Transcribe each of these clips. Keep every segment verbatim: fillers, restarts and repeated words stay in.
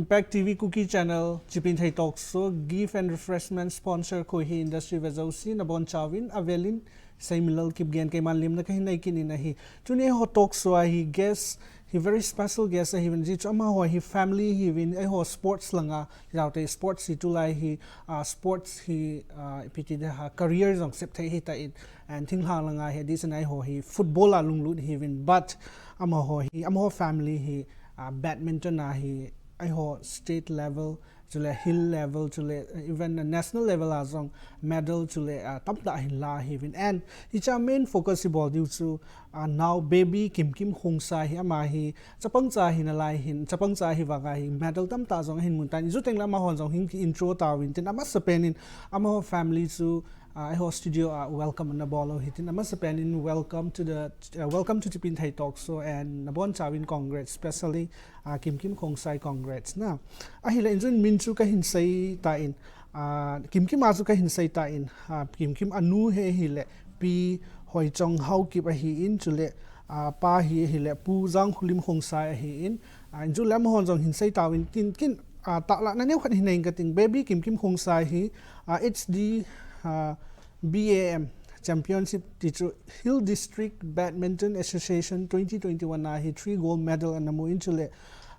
Impact T V Kuki Channel, Chipinthei Talk Show, Gift and Refreshment sponsor kho hi industry vejouse, nabonchauvin, avelin, Seimilal Kipgen keiman limna kahin nei kit in ahi. Tuni eiho talk show a hi guest, hi very special guest ahiuvin, ajeh chu amaho hi family ahiuvin, eiho sports langa, jaote sports hi tulai hi, ah, sports hi, ah, ipi ti ding ham, career jong sep thei ahitan, and thinglhang langa hi, adeh sanga eiho hi football a lunglut ahiuvin, but amaho hi, amaho family hi, ah, badminton a hi, eiho state level, chule hill level, chule, uh, even national level a jong medal, chule, uh, tamtah ahin la ahiuvin. And hiche a main focus ibol diu chu, uh, nao baby Kimkim Khongsai hi, ama hi chapang cha ahi nalai hin, chapang cha ahi vanga hi medal tamtah jong ahin mun tan. Ijou tengle amahon jong hin ki intro tauvin tin, amasapen in amaho family chu, uh, eiho studio a welcome nabol u hitin, amasapen in welcome to the, uh, welcome to Chipinthei Talk Show and nabonchauvin congrats, especially, uh, Kimkim Khongsai, congrats na. Ahile, injun min chu kahin sei tan, ah, Kimkim a chu kahin sei tan, ah, Kimkim anu hi ahile, Pi Hoichong Haokip ahin, chule, ah, pa hi ahile, Pu Jangkholim Khongsai ahin, ah, injun le amahon jong hin sei tauvin tin, kin, ah, tahlahna neokhat hin nei inge kating, baby Kimkim Khongsai hi, ah, H D, ah, B A M Championship ti chu Hill District Badminton Association twenty twenty-one a hi three gold medal ana mu in, chule,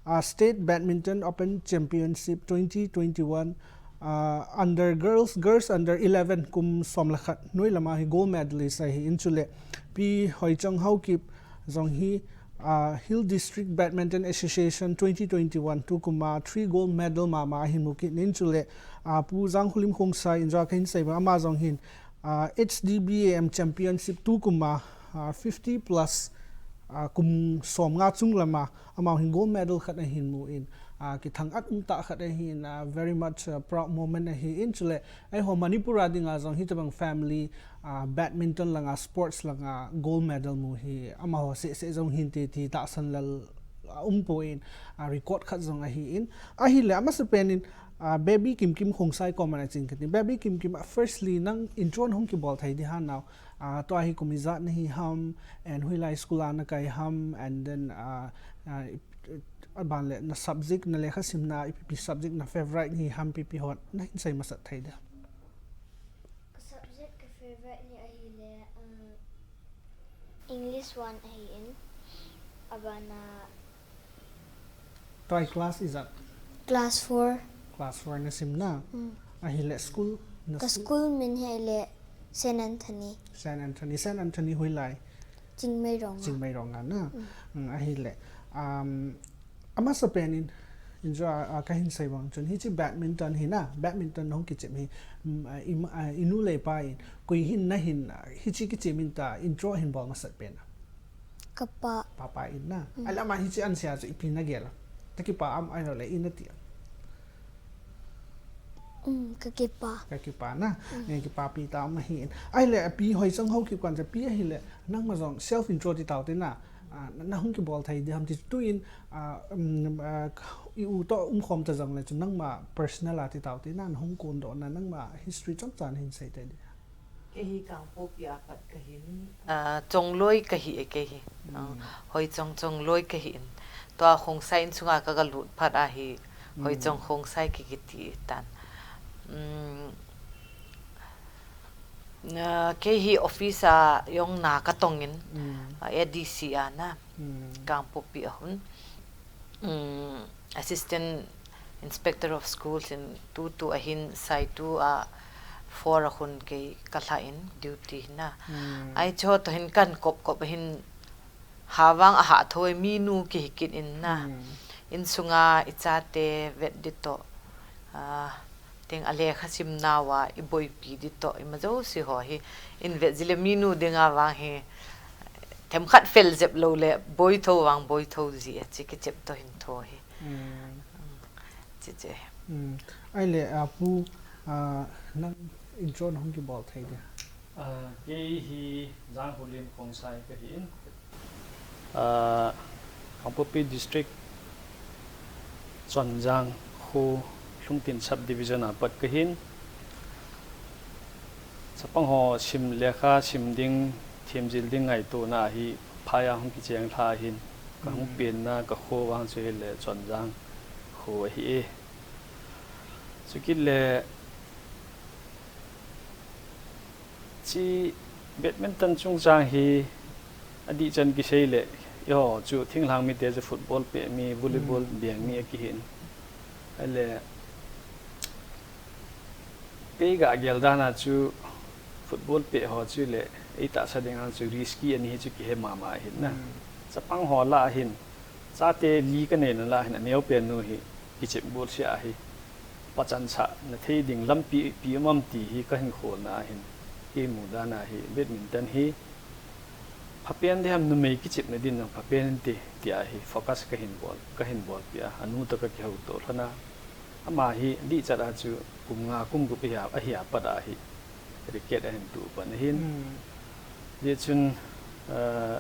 ah, State Badminton Open Championship twenty twenty-one, ah, under girls, girls under eleven kum som le khat noi lama hi gold medalist ahin, chule Pi Hoichong Haokip jong hi, ah, Hill District Badminton Association twenty twenty-one tukum a three gold medal mama ahin mu kit in, chule, ah, Pu Jangkholim Khongsai, injun kahin sei bang, ama jong hin, ah, H D B A M Championship tukum a, ah, fifty plus, ah, kum somnga chung lama, ama hin gold medal khat ahin mu in, ah, kithang-at umtah khat ahin, ah, very much, ah, proud moment ahin, chule, eiho Manipur a dinga jong hitobang family, ah, badminton langa, sports langa gold medal mu hi, amaho seh seh jong hinte ti tahsan lel, ah, umpon, ah, record khat jong ahin. Ahile, amasapen in, ah, baby Kimkim Khongsai koma ana ching kit in. Baby Kimkim, ah, firstly, nang intro nahung kibol thei ding ham nao. Ah, tua hi kum ijat nahi ham, and hoilai school a nakai ham, and then, ah, ah, aban le na subject, na lekha simna, ipi ipi subject na favorite nahi ham, ipi ipi ho, nahin sei masat thei ding ham. Ka subject ka favorite ni ahile, um, English one ahin, abana Tua hi class ijat? Class four. Class four nasim na? Hmm. Ahile school, na Ka school? School min hi ahile Saint Anthony. Saint Anthony. Saint Anthony hoilai? Chingmeirong a. Chingmeirong a na? Hmm. Hmm, ahile. Um, amasapen in, injun, ah, kahin sei bang chun, hiche badminton hi na, badminton nahung kichem hi, um, ah, im-, ah, inu le ipa in, koi hin nahin, ah, hiche kichem in tia intro hin bol masat pen a. Ka pa. Papa in na. Mm. Ahile ama hiche ansea chu ipi nagel a? Nakipah am ahilou le ipi nati am? Mm, kakipah. Kakipah na. Mm. Eh, kipahpi tah ahin. Ahile Pi Hoichong Haokip kon cha Pi ahile nangma jong self intro ti tau te na. Ah, na, nahung kibol thei ding ham ti tuin, ah, um, ah, i u toh umkhom ta jongle chun nangma personal a ti tau te na, nahung kondohna, nangma history chomcha nahin sei tei ding. Kei hi Kangpokpi a pat kahin, ah, Chongloi kahi e kei hi. Hmm. Ah, Hoichong Chongloi kahin. Tua Khongsai insunga ka, kalut phat a hi Hoichong, hmm, Khongsai ki, kiti tan. Hmm. Ah, kei hi office a jong na katong in, hmm, ah, A D C a na, hmm, Kangpokpi a hung. Um, Assistant Inspector of Schools in tutu ahin, Saitu a four a hung kei kalha in duty na. Hmm. Ahi chu toh hin kan kop kop ahin ha vang aha thoi minu kihi kit in na. Hmm. Insunga ichate vet ding toh, ah, teng a lekha simna uva iboipi ding toh, ima jouse ho hi in vet jile minu dinga vang hi themkhat fel jep lou le boi tho vang boi tho ji a chi kichep toh hin tho hi. Mm. Mm, chi chi. Mm. Ahile, ah, Pu, ah, nang intro nahung kibol thei ding ham? Ah, kei hi Jangkholim Khongsai kahin. Ah, Kangpokpi District, Chonjang kho, Lhungtin Subdivision a pat kahin. Chapang ho sim lekha sim ding, themjil ding ngaitona hi phai a hung kicheng lha hin. Ka hung, mm, penna ka kho vang chu hile Chonjang Ko ahi e. Chukit le chi badminton chungchang hi adih chan kisei le, eiho chu thinglhang mite chu football peh mi, volleyball beng mi akihin. Ahile kei ga gel dan a chu football peh ho chu le eitahsa ding a chu risky ani hi chu kihe mama ahin na. Chapang ho lah a hin, chate li kanei na lah a hin, aneopen nu hi kichep golseh ahi. Pachat sah na thei ding lampi ipi um am ti hi kahin kholna ahin, kei mu dan a hi badminton hi phapen ding ham, numei kichepna din jong phapen inte tia hi focus kahin bol, kahin bolpeh a, anu toh kakihoutoh lhon a. Ama hi adih chat a chu kum nga kum gup ahi a, ahi a pat a hi racket ahin tuh pan ahin. Hijeh chun, ah,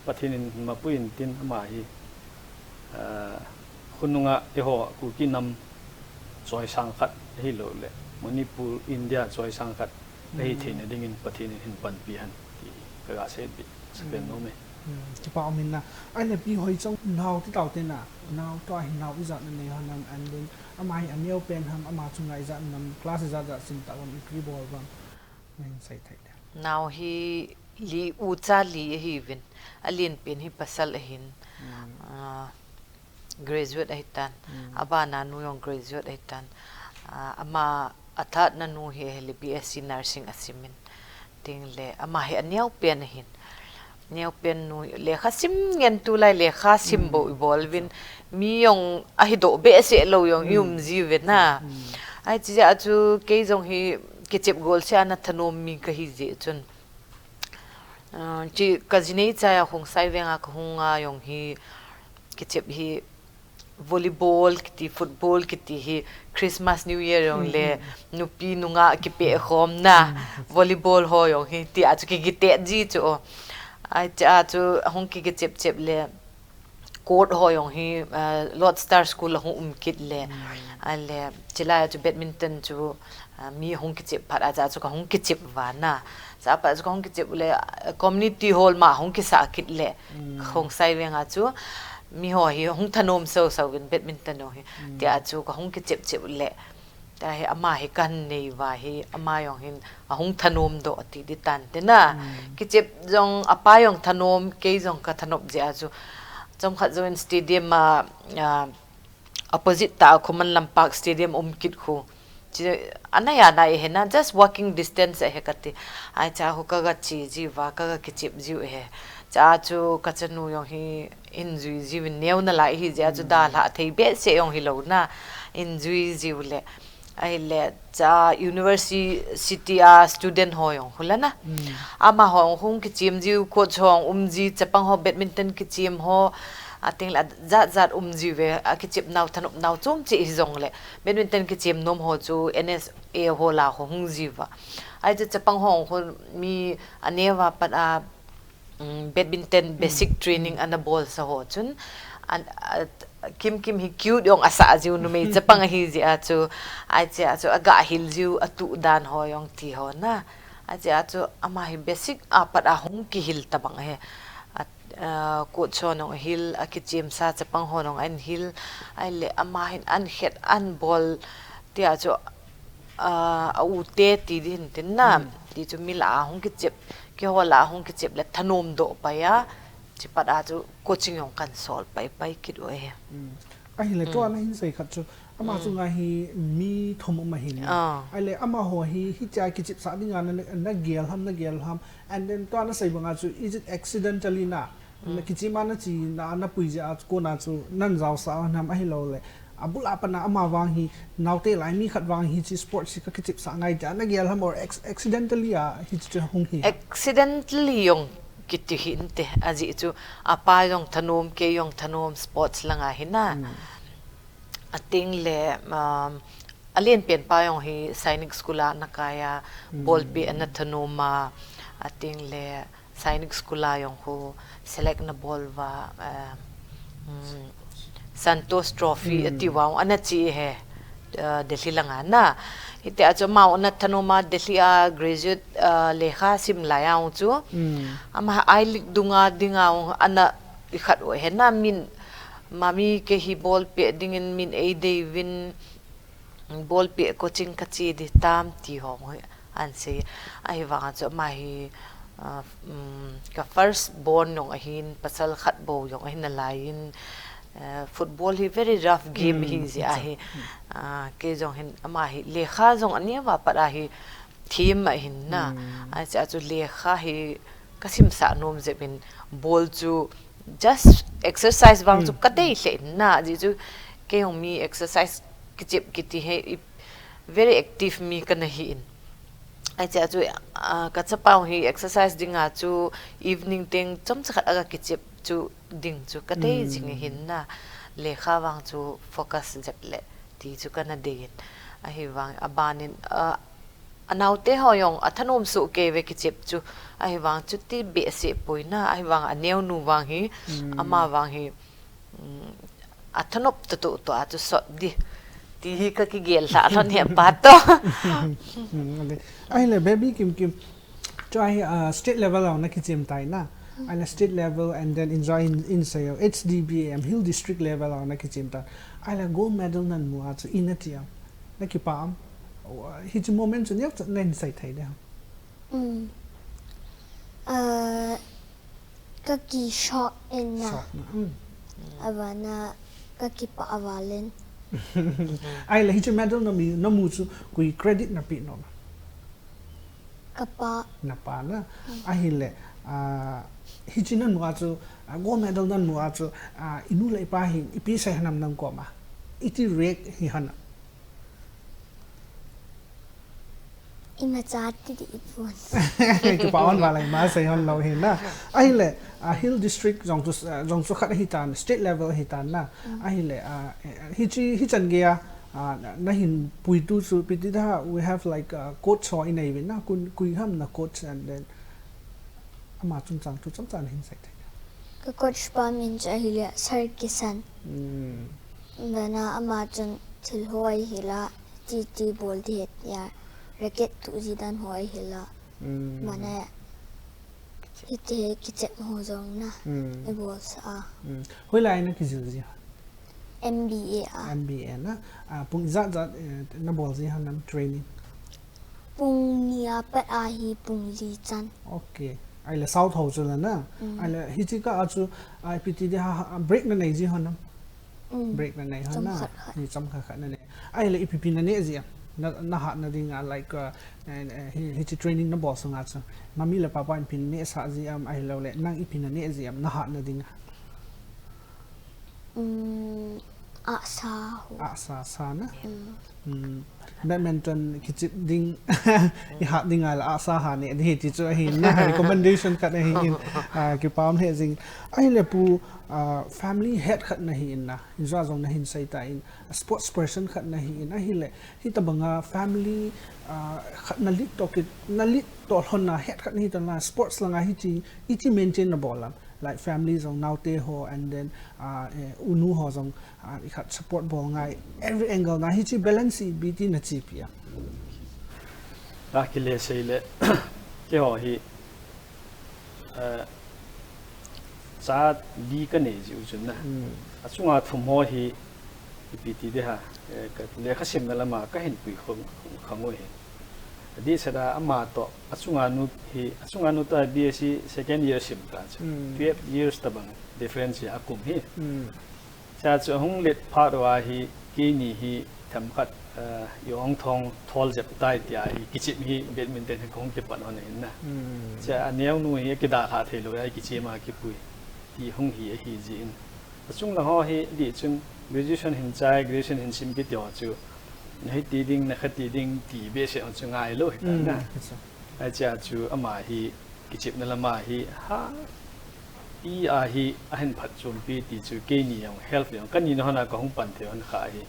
Pathen in mapui intin ama hi, ah, khonung a eiho Kuki nam choisang khat ahilou le Manipur, India choisang khat ahi theina dingin Pathen in ahin panpi hen ti kaga sei bit sapen nom e. Kipa um in na. Ahile Pi Hoichong, nao ti tao te na, nao toh a hi nao ijat nanei hon ham, and then ama hi aneopen ham, ama chunga ijat nam, class ijat jat sim tauvam, ipi bol uvam, nahin sei thei le. Nao hi li, ucha li ahiuvin, alenpen hi pasal ahin, ah, graduate ahitan, abana nu jong graduate ahitan, ah, ama athatna nu hi ahile B S C nursing asimin, tengle ama hi aneopen ahin, neopen nu, lekha sim ngen, tulai lekha sim bou ibol uvin, mi jong ahidoh behseh lou jong ium jiuve na. Ahi, chijeh a chu kei jong hi kichep golseh a nathanom mi kahi jeh chun, ah, chi kajinei chai a Khongsai Veng a kahung a jong hi kichep hi volleyball kiti, football kiti hi Christmas, New Year jong le nupi nungah kipeh khomna volleyball ho jong hi tia chu ki, kitet ji chu. Ahi, chua chu ahung ki, kichep chep le court ho jong hi, ah, Lord Star School ahung um kit le, ahile chilai a chu badminton chu, ah, mi hung kichep phat a, chua chu kahung kichep uva na. Chua pat chu kahung kichep le, ah, community hall ma hung kisah kit le, Khongsai Veng a chu miho hi hung thanom soso uvin badminton jong hi, tia chu kahung kichep chep le, tia hi ama hi kahin nei uva hi ama jong hin ahung thanom doh ati di tante na. Kichep jong apa jong thanom, kei jong kathanop jeh a chu, chomkhat jouvin stadium a, ah, opposite tah a Khuman Lampak Stadium um kit khu, chi, anai anai ahi na, just walking distance ahi kati. Ahi, chua khu kaga che jiuva, kaga kichep jiu ahi. Chua chu kachanu jong hi ahin jui jiuvin, neo nalai ahi jeh a chu dalhah thei behseh jong hilou na, ahin jui jiu le. Ahile chua university a student ho jong khu la na, amaho jong hung kichem jiu, coach ho jong um ji, chapang ho badminton kichem ho, atengle ajat jat um jiuve, akichep nau, thanop nau chom cheh hijongle badminton kichem nom ho chu N S A hall a khu hung jiuva. Ahi, chu chapang ho jong khu mi aneo a pat a, um, badminton basic training ana bolsa ho chun, an, a, kim kim hi cute jong asah jiu, numei chapang ahi jeh a chu, ahi, chua chu aga hil jiu, atuh dan ho jong ti ho na. Ahi, chua chu ama hi basic a pat a hung kihil tabang ahi. A, coach ho jong ahil, akichemsa chapang ho jong ahin hil, ahile ama hin ahin khet ahin bol, tia chu, ah, a u te ti ding tin na, ti chu mi lah a hung kichep, keiho lah a hung kichep le thanom doh pai a, chi pat a chu coaching jong kahin sol pai pai kit u ahi. Ahile tua nahin sei khat chu, ama chunga hi mi thum um ahin. Ahile amaho hi, hitia kichepsah dinga na, nagel ham, nagel ham. And then tua nasei banga chu, is it accidentally na, nakichem a nache na, napui jeh a kona chu nahin jaosah ham, ahiloule abul a pat a ama vang hi, naote lai mi khat vang hi, hiche sports hi kakichepsah ngai tia nagel ham, or ex-, accidentally a hiche chu hung hi ham? Accidentally jong kiti hinte, ajeh chu apa jong thanom, kei jong thanom sports langa hi na. Atengle, um, alenpen pa jong hi Sainik School a ana kai a, bolpeh ana thanom a, atengle Sainik School a jong khu select ana bol uva, um, Santosh Trophy atiuva ana che ahi, uh, Delhi langa na. Hitia chu ama ana thanom a, Delhi a graduate, uh, lekha sim lai a chu, ama I-League dunga dinga ana ikhat u ahi na, min Mami, kei hi ball pet dingin min ei deiyuvin, ball pet coaching kache ding tam ti ho hi ahin sei. Ahivang a chu ama hi, ah, um, ka first born jong ahin, pasal khat bou jong ahi nalaiyin, eh, football hi very rough game hi jeh ahi. Ah, kei jong hin ama hi lekha jong aneo a pat ahi them ahin na. Ahi chu, achu lekha hi kasimsah nom jep in ball chu just exercise vang chu kadei lheh in na. Ajeh chu kei jong mi exercise kichep kiti hi very active mi kana hi in. Ahi chu, ah, kachapa jong hi exercise dinga chu evening teng chomcha khat aga kichep chu ding chu kadei jing ahin na. Lekha vang chu focus jep le ti chu kana dei in. Ahivang abanin, ah, anaote ho jong athanom soh kei uve kichep chu. Ahivang chuti behseh poi na, ahivang aneonu vang hi, ama vang hi, um, athanop tah tah a chu sot ding ti hi kakigel lha lhon hi apa to. Ahile, Baby Kimkim, chu ahi, ah, state level a nakichem tai na. Ahile state level and then enjoy in, in sayo, H D B A M, Hill District level a nakichem tai. Ahile gold medal namu a chu ina ti am, nakipa am. Hiche moment chu neocha nahin sei thei ding ham? Um, ah, kakishock in na. Shock na. Um. Abana kakipah val in. Ahile hiche medal namu, namu chu koi credit napeh nom? Kapa. Napa na. Ahile, ah, hiche namu a chu, ah, gold medal namu a chu, ah, inu le ipa hin ipi sei ham nang koma? Iti react hi ham? Imacha ti ding ipon. Kipa um val a ima sei hon lou hi na. Ahile, ah, Hill District jong chu, ah, jong chu khat ahi tan, state level ahi tan na. Ahile, ah, eh, hiche, hichan gei a, ah, na, nahin puitu chu ipi ti ding ham, we have like, ah, coach ho inei uvin na, koi, koi ham na coach and then ama chungchang thu chomcha nahin sei thei? Ka coach pa min chu ahile Sir Kisan. Hmm. Abana ama chun thil ho ahile, ti ti bol ding ahi tia, racket tuh ji dan ho ahile. Hmm. Abana hiti kichep ho jong na, hmm, ibol sah a. Hmm. Hoilai a nakijil ji ham? M B A a. M B A na. Ah, pung ijat jat, eh, nabol ji ham training? Pung ni a pat ahi pung li chan. Okay. Ahile sao tho chu la na. Mm. Ahile hiche kah a chu, ah, ipi ti ding ham, ah, break nanei ji ham? Mm. Break nanei ham na. Chomkhat khat. Ni chomkhat khat nanei. Ahile ipi ipi naneh ji am? Na, nahatna dinga, like, uh, eh, eh, hi, hiche training nabol sunga chu mami le papa in ipi naneh sah ji am, ahilouleh nang ipi naneh ji am nahatna dinga? Um, ahsa ho. Ahsa sa na? Mm. Mm. Badminton kichep ding, ihat ding ahile ahsa ha neh ding ahi ti chu ahi na, recommendation khat ahi in, ah, kipa um lheh jing. Ahile Pu, ah, family head khat nahi in na, ijat jong nahin sei tan, sports person khat nahi in, ahile hitobanga family, ah, khat na lead to kit, na lead to lhon na head khat nahi tan na, sports langa hiche, iti maintain nabol am? Like family jong naote ho, and then, ah, eh, unu ho jong, ah, ikhat support bol ngai, every angle na hiche balance ipi ti nachepi am? Akile sei le, keiho hi, eh, cha li kanei jiu chun na. Hmm. Achunga thum ho hi, ipi ti ding ham, eh, ka lekha simna lama kahin pui khom, khom u hi. Adeh seh a ama toh, achunga nu hi, achunga nu toh B S C second year sim ta chu. Hmm. Twelve years tobang difference hi akum hi. Hmm. Cha chu ahung let phat uva hi, keini hi themkhat, eh, i ong thong thol jep tai tia hi kichep hi badminton hi kahung kipat hon ahin na. Hmm. Cha aneonu hi kidalha theilou a kichem a kipui. Ti hung hi ahi jin. Achung lang ho hi dih chun graduation hin chai, graduation hin sim kiti ho chu, na hiti ding, na khati ding ti behseh ho chu ngailou hita na. Mm, acha. Ahi chu ama hi kichepna lama hi ha, i a hi ahin phatchompi ti chu keini jong health jong kanina hon a kahung pan thei hon kha hi.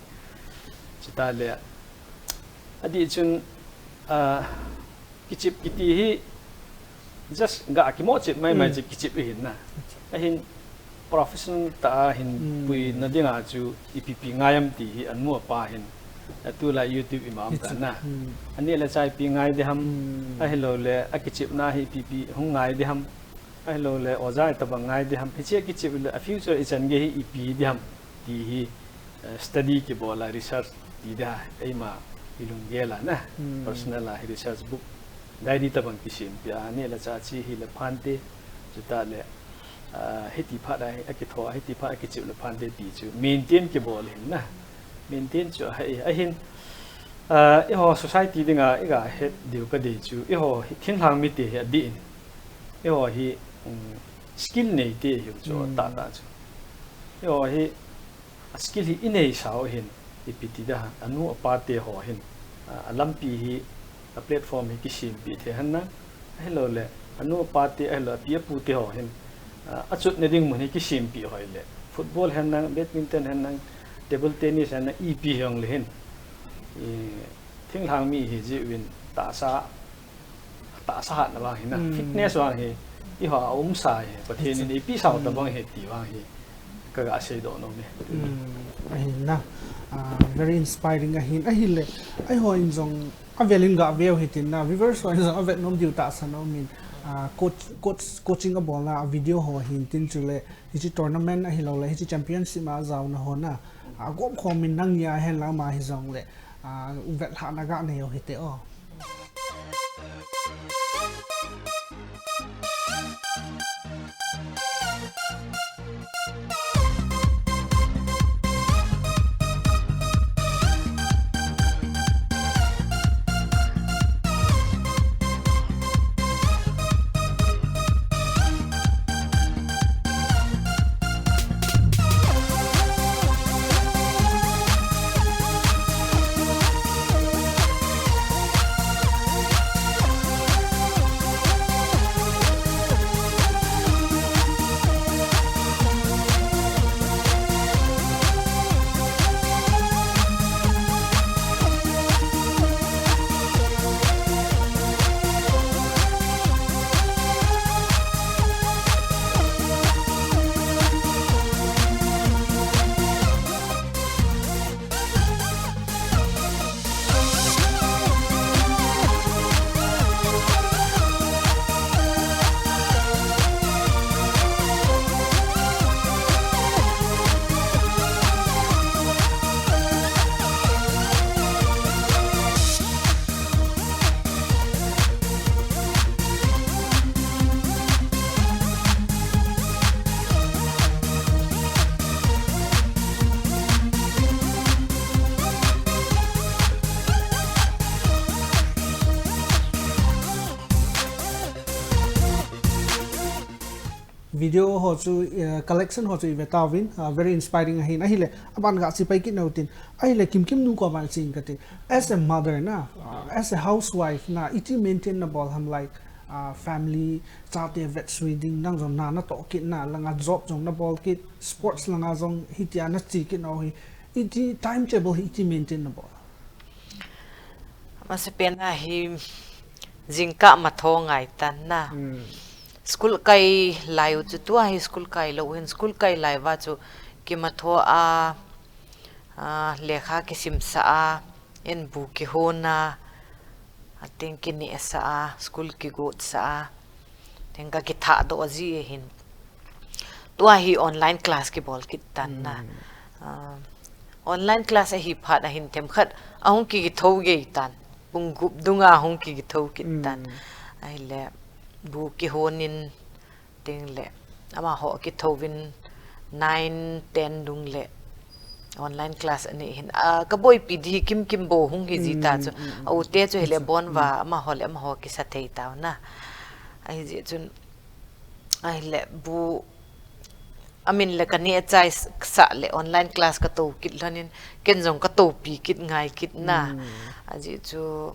Chutah le, adih chun, ah, kichep kiti hi just ga kimo chep maimai chu kichep ahin na. Ahin professional tah a hin puina dinga chu ipi ipi ngai am ti hi anu apa hin, ah, tulai YouTube ima um ta na. Ani le chai ipi ngai ding ham, ahilouleh akichepna hi ipi ipi hung ngai ding ham, ahilouleh oja itobang ngai ding ham, hiche kichep le a future ichan gei hi ipi ding ham. ti hi, eh, study kibol a research ti da, eima ilunggel a na, hmm, personal a hi research book, diary tabang kisempeh a, neh le chah che hile phante, chutah le, ah, hiti phat a, akitho, hiti phat a kichep le phante ti chu maintain kibol hin na. Maintain chu ahi, ahin, ah, eiho society dinga iga het diu kadei chu, eiho hi thinglhang mite hi adih in, eiho hi, um, skill neite hiu chu, hmm, tahtah chu. Eiho hi, a skill hi inei sau hin, ipi ti da, anu apa te ho hin, a, alampi hi, a platform hi kisempeh thei henlang, ahilouleh, anu apa te, ahilouleh, api apu te ho hin, a, achutna ding mun hi kisempeh hoi le, football henlang, badminton henlang, table tennis henlang, ipi hijongle hin, i, thinglhang mi hi jiuvin tahsa, tahsa hatna vang hi na, hmm, fitness vang hi, eiho a umsa hi, Pathen in eipeh sau tabang hi ti vang hi, kaga seidoh nom e. Hmm, ahi na, ah, very inspiring ahin, ahile, eiho in jong avel in gaveu hitin na, viewers ho in jong avet nom diu tahsan aumin, ah, coach, coach, coaching abolna, a video ho hin tin chule, hiche tournament ahilouleh, hiche championship a ajaona ho na, ah, gomkhom in nang nia henlang ama hijongle, ah, vetlhahna ganei u hite o. Video ho chu, eh, collection ho chu ive tauvin, ah, very inspiring ahin, ahile, aban ga chipai kit nau tin, ahile, Kimkim nu koma ching kati, as a mother na, ah, as a housewife na, iti maintain nabol ham, like, ah, family, chate vetsui ding, nang jong na natoh kit na, langa job jong nabol kit, sports langa jong hitia nache kit nau hi, iti timetable hi iti maintain nabol. Amasapen a hi jingkah matho ngai tan na. Hmm. School kai lai u chu tua hi school kai lou hin school kai lai uva chu kimatho a, a, lekha kisimsah a, in bu kihon a, ateng kinehsah a, school kigotsa a. Teng ka kithahdoh ji e hin. Tua hi online class kibol kit tan na. Hmm. Ah, online class ahi phat a hin themkhat ahung kikitho gei tan. Pung gup dunga ahung kikitho kit tan. Hmm. Ahile bu kihon in teng le amaho kitho vin nine, ten dung le online class anei hin. Ah, ka boipi di hi Kimkim bou hung hi ji ta chu. Hmm, hmm, hmm. A u te chu hile bon va amaho le amaho kisa thei tau na. Ahi ji chun Ahile bu amin le ka neh chai sah le online class ka to kit lhonin ken jong ka topi kit ngai kit na. Hmm. Ajeh chu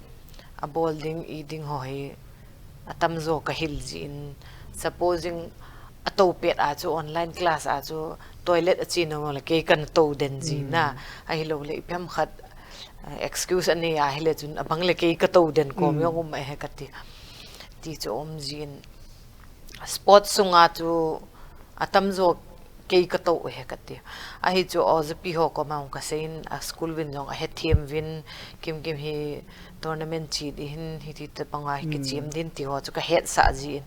abol ding i ding ho hi atamjo ka hil jin, supposing ato pet a chu online class a chu toilet a che nom le kei kana to den ji na. Hmm. Ahilou le ipi ham khat, eh, excuse anei ahile chun abang le kei ka to den kom jong um ahi kati. Ti chu um jin. Sport sunga chu atamjo kei ka to u ahi kati. Ahi chu oja pi ho koma hung ka seiyin a school vin jong ahethem vin Kimkim hi tournament che ding hin hiti te panga hi kichem ding ti ho chu ka hetsah jin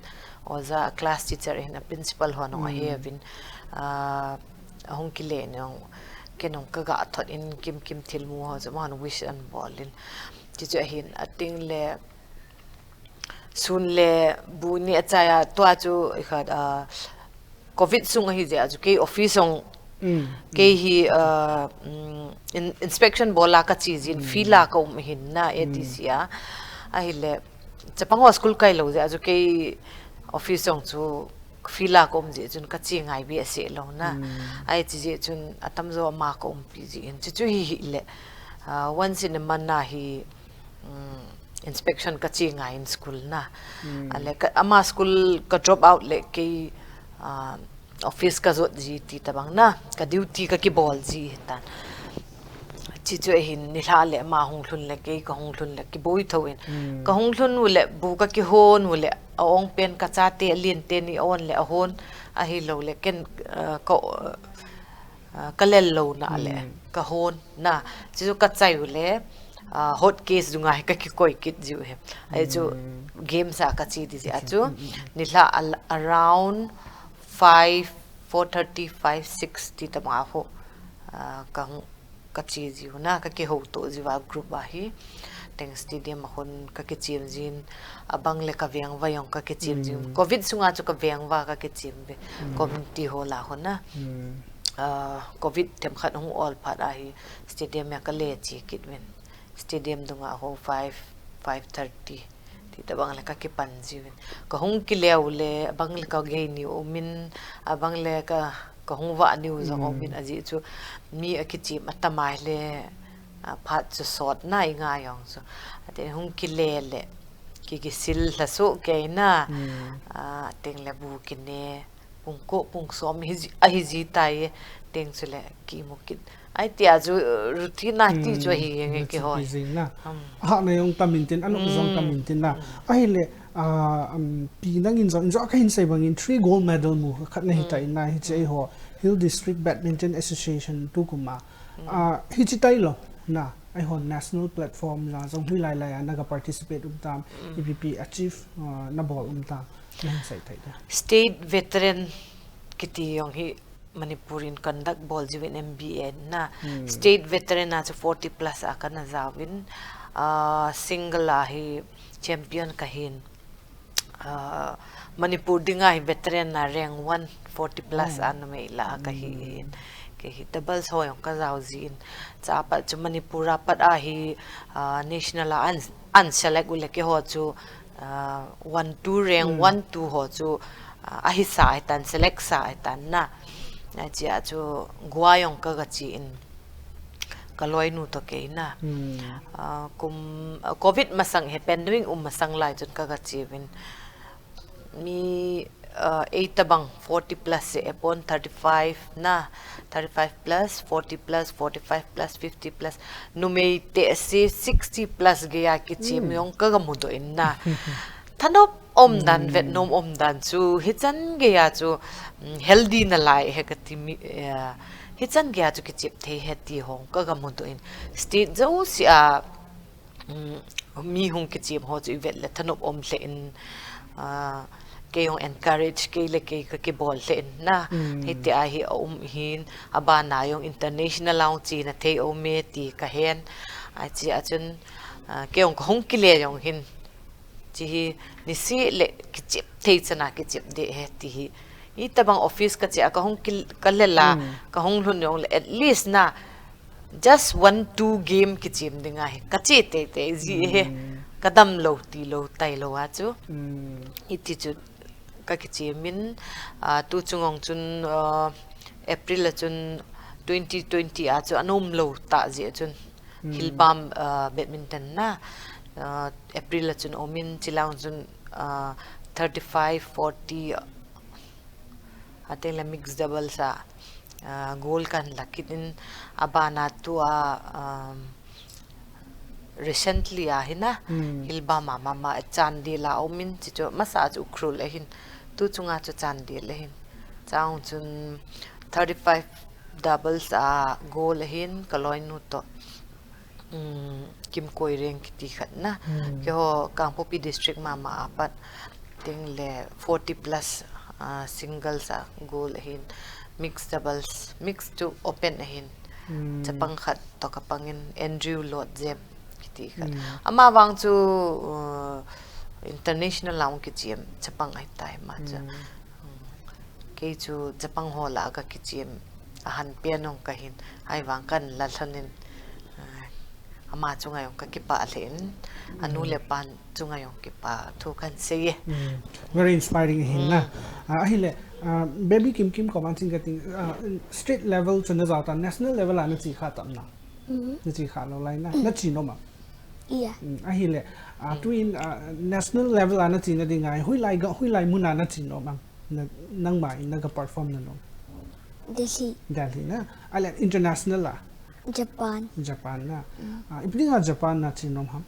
oja class teacher hin a principal ho jong ahe vin, ah, ahung kile nung Kei nung ka ga thot in kim kim thil mu ho chu man wish an bol in. Ti chu ahin ating le sun le bu ni a chaya tua chu i khat a covid sung ahi je a chu kei office ong kei hi uh, mm, in, inspection bola ka chi jin fila ka um hin na A T C a ahile chapang ho school kai lo je a chu kei office ong chu fila ka um je chun ka chi ngai bi ase lo na ai chi je chun atam jo ama ka um pi ji in chu chu hi hi le uh, once in a month na hi um, inspection ka chi ngai in school na ale ka ama school ka drop out le kei uh, office ka jot ji ti tabang na ka duty ka kibol ji tan chi chu hin ni hla le ma hung lhun le kei ka hung lhun le kiboi tho in ka hung lhun u le bu ka kihon u le a ong pen ka chate a lien te ni a on le a hon ahi lo le ken uh, ka uh, ka lel lo na le ka hon na chi chu ka chai u le uh, hot case dunga hi ka kikoi kit ji u he ai chu game sa ka chi di ji a chu ni hla around five four thirty five six ti tama ho uh, ka hung ka chi jiu na ka kiho to jiu a group a hi teng stadium a hon ka kichim jin abang le ka veng va yong ka kichim jin covid sunga chu ka veng va ka kichim be community hall a hon na uh, covid them khat hung ol phat a hi stadium ya ka le chi kit win stadium dunga ho five five thirty ti tabang le ka kipan jiu win ka hung ki leu le abang le ka gei ni umin abang le ka ka hung va niu zong om in aji chu mi a kichim a tamai le phat chu sot nai nga yong chu ate hung kile le ki kisil hla su ke na teng le bu kine pung ko pung som hi ahi ji tai teng chu le ki mu kit ai ti a chu routine na ti chu hi nge ki ho na ha na yong tamin tin anu zong tamin tin na ahi le pi nangin zong zo ka hin sei bangin three gold medal mu khat na hi ta in na hi che ho Hill District Badminton Association tu kuma hi chi tai lo na ai ho national platform la zong hui lai lai na ga participate um tam ipp achieve na bol um tam na hin sei tai da state veteran kiti yong hi Manipur in conduct bol jiu in M B A na state veteran a chu forty plus a kana jauvin single a hi champion ka hin Manipur dinga hi veteran na rank one forty plus a numei la ka hi in ke hi doubles ho yong ka jao ji in cha pat chu Manipur a pat a hi national a an an select u le ke ho chu one two rank one two ho chu a hi sa ai tan select sa ai tan na a chi a chu Goa yong ka ga chi in ka loi nu to ke na kum covid masang he pandemic um masang lai chun ka ga chi win mi uh, eight tabang forty plus se epon thirty five na thirty five plus forty plus forty five plus fifty plus numei te se sixty plus ge ya kichim yong ka ga mu do in na thanop om dan vet nom om dan chu hi chan ge ya chu healthy na lai he ka ti mi hi chan ge ya chu kichip thei he ti hong ka ga mu do in state jo si a mi hung kichim ho chu i vet le thanop om hle in kei hung encourage kei le kei ka kibol hle in na hiti a hi a um hin a ba na yong international a hung chi na thei um e ti ka hen a chi a chun kei hung ka hung kile yong hin chi hi ni si le kichip thei chana kichip de he ti hi i tabang office ka chi a ka hung ka le la ka hung lhun yong le at least na just one two game kichim ding ahi ka chi te te ji he ka dam lo ti lo tai lo a chu iti chu ka kichim in tu chungong chun April a chun twenty twenty a chu anom lo ta ji a chun Hilbam badminton na April a chun omin chilang chun thirty five forty ateng le mix doubles a gold kan lakit in abana tu a recently a hina Hilbam a mama Chandel a omin chi chu masa chu Ukhrul a hin tu chunga chu Chandel a hin chang chun thirty five doubles a gold a hin ka loinu to Kimkoi Reng kiti khat na keiho Kangpokpi district mama a pat teng le forty plus singles a gold a hin mix doubles mix to open a hin Hmm. Chapang khat toh kapang in Andrew Lord Jem kiti khat. Hmm. Ama vang chu, uh, international lang kichem chapang ahitai ama chu. Hmm. Hmm. Kei chu chapang ho lah a kakichem ahan pen jong kahin, ahivang kahin la lhon in, uh, ama chunga jong kakipah lheh in, anu le apan chunga jong kipa thu kahin sei e. Hmm. Very inspiring ahin na. Hmm. Ah, ahile, ah, Baby Kimkim koma ching kati, ah, state level chu najao tan, national level a nache kha tam na. Hmm. Nache kha lou lai na. Hmm. Nache nom am? Yeah. Hmm. Ahile, ah, hmm, tuin, ah, national level a nache na ding a, hoilai ga, hoilai mun a nache nom am? Na, nangma in naga perform na nom? Delhi. Delhi na. Ahile international a? Japan. Japan na. Hmm. Ah, ipi ding a Japan nache nom ham?